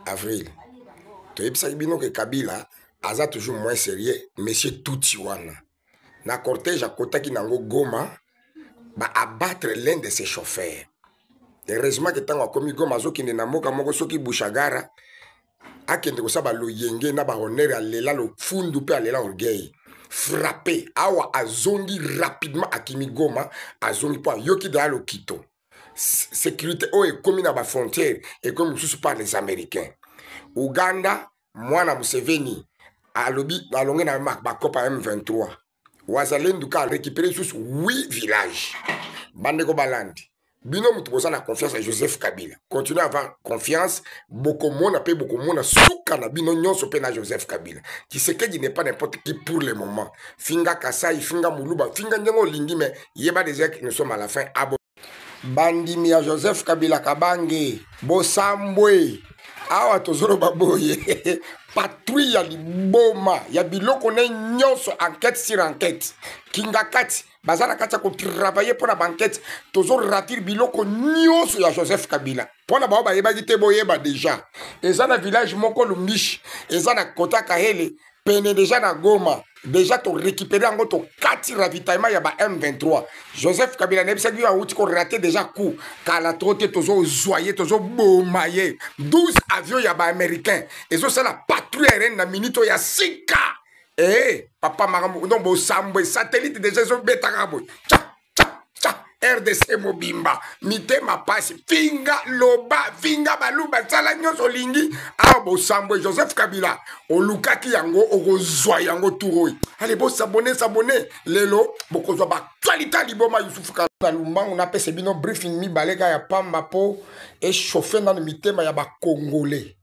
Avril, toyebisaki bino ke Kabila aza toujours moins sérieux. Monsieur Tutsi wana na cortège akotaki nango Goma, ba abattre l'un de ses chauffeurs. Heureusement ke ntango akomi Goma, azokende na mboka moko soki Bushagara, akende kosala baloyenge na bahonneur, alela lofundu mpe alela orgueil frappé. Awa azongi rapidement, akimi Goma, azongi mpo ayoki daya lokito. Sécurité oyo ekomi na bafrontière, ekomi mosusu par les Américains. Uganda, mwana Museveni alobi alonge na bakopa M23. Wazalendo ka récupéré lisusu 8 village. Bandeko balandi, bino moto boza na confiance ya Joseph Kabila, continue avoir confiance. Bokomona mpe bokomona suka na bino nyonso mpe na Joseph Kabila. Tshisekedi n'est pas n'importe qui pour le moment. Finga Kasai, finga Moluba, finga ndenge olingi, mais yeba déjà que nous sommes à la fin. Abo bandimi ya Joseph Kabila Kabange, bosambwe. Awa tozoloba boye, patrouille ya liboma ya biloko ne nyonso, enquête sur enquête. Kinga kati baza na kati ya kotravaille mpo na baenquête. Tozoratire biloko nyonso ya Joseph Kabila. Mpo na bao bayebaki te, boyeba déjà, eza na village moko Lumbishi, eza na kota Kahele, pene déjà na Goma. Déjà torécupéré yango, tokati ravitaillement ya ba M23. Joseph Kabila, nayebisaki yo, awuti korater déjà coup. Kala to te, tozozwa ye, tozoboma ye. 12 avion ya baaméricain ezosala patrouille aérienne na minute oyo ya sika. E papa, makambo donc bosambwe. Satellite déjà ezobetaka boye, tcha tcha tcha. RDC mobimba mitema pasi. Finga, loba, finga Baluba, sala nyonso olingi. Awa bosambwe. Joseph Kabila, olukaki yango, okozwa yango tour oyo. Ale bosabone, sabone. Lelo bokozwa baactualité liboma. Yusufu na Lumbangu, napesa bino briefing mibale kaka ya pamba mpo echauffe nano mitema ya Bakongole.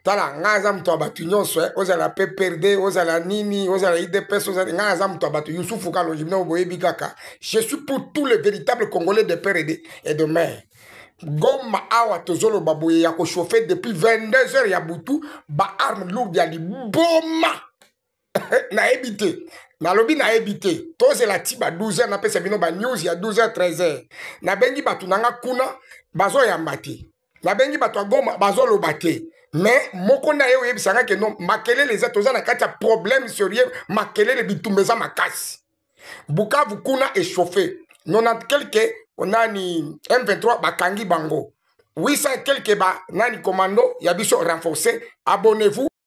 Tala, ngai aza moto ya bato nyonso. Ozala PPRD, ozala nini, ozala UDPS, ozala, ngai aza moto ya bato. Yusufu Kalonji, bino boyebi kaka, je suis pour tous les véritables Congolais de père et de mère. Goma awa tozoloba boye, ya kochauffe depuis 22 heures ya butu, baarme lourde ya liboma. Nayebi te, nalobi nayebi te. Tozela ti ba 12 heures, napesa bino banews ya 12 heures, 13 heures. Nabengi bato na nga kuna, bazoyamba te. Nabengi bato ya Goma, bazoloba te. Mais moko na ye oyebisanga ke non, makelele eza, toza na kati ya problème sérieux, makelele, bitumba eza makasi. Bukavu kuna echauffe, 90 quelque nani M23 bakangi bango, 800 quelque ba nani commando ya biso renforcé. Abonnez-vous.